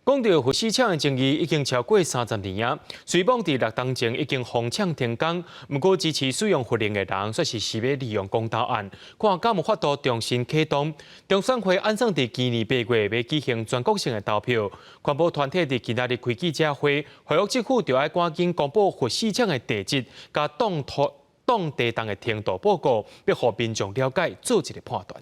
講到核四廠的爭議已經超過30年啊，雖罔佇6冬前已經封廠停工，毋過支持使用核能的人，煞是誓欲利用公投案，看敢有法度重新啟動。中選會按算佇今年8月欲舉行全國性的投票。環保團體佇今仔日開記者會，呼籲政府著愛趕緊公布核四廠的地質，佮凍土凍地動的程度報告，欲予民眾了解，做一個判斷。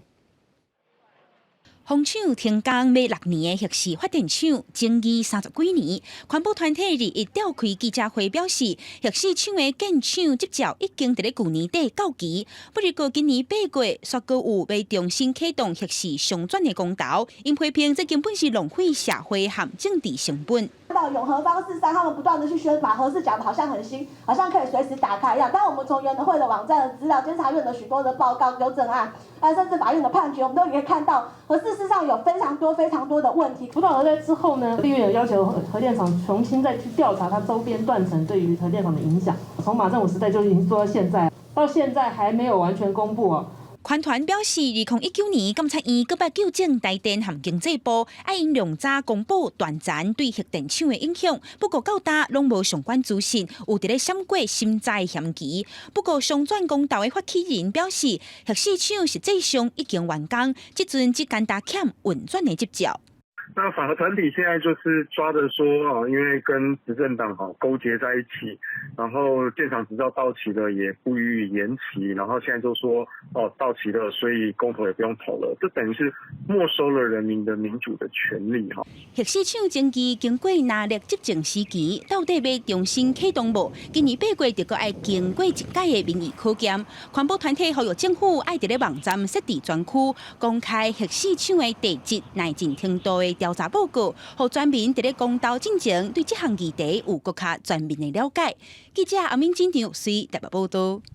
封廠停工欲6年的核四發電廠爭議30幾年，環保團體日一召開記者會表示，核四廠的建廠執照已經佇咧舊年底到期，不過今年8月，煞閣有欲重新啟動核四商轉的公投，𪜶批評這根本是浪費社會和政治成本。到永和方四三，他們不斷的去宣把核四講得好像很新，好像可以隨時打開一樣。但我們從原能會的網站的資料、監察院的許多的報告、糾正案，啊，甚至法院的判決，我們都可以看到，核四事實上有非常多、非常多的問題。福島核災之後呢，立院有要求核電廠重新再去調查它周邊斷層對於核電廠的影響。從馬政府時代就已經做到現在，到現在還沒有完全公布哦。環團表示，2019年監察院閣擺糾正台電和經濟部，愛𪜶量早公布斷層對核電廠的影響。不過到今攏無相關資訊，有佇咧閃過審查的嫌疑。不過商轉公投的發起人表示，核四廠實際上已經完工，這陣只干焦欠運轉的執照。那反核團體現在就是抓着說啊，因為跟執政黨哈勾結在一起，然後建廠執照到期了也不予以延期，然後現在就說哦到期了，所以公投也不用投了，這等於是沒收了人民的民主的權利哈。核四廠爭議經過拿力執政時期，到底欲重新啟動無？今年8月就閣愛經過一屆的民意考驗。環保團體呼籲政府愛佇咧網站設置專區，公開核四廠的地質耐震程度的調查報告，予全民佇咧公投進前對這項議題有閣較全面的了解。記者阿敏、金張玉穗台北報道。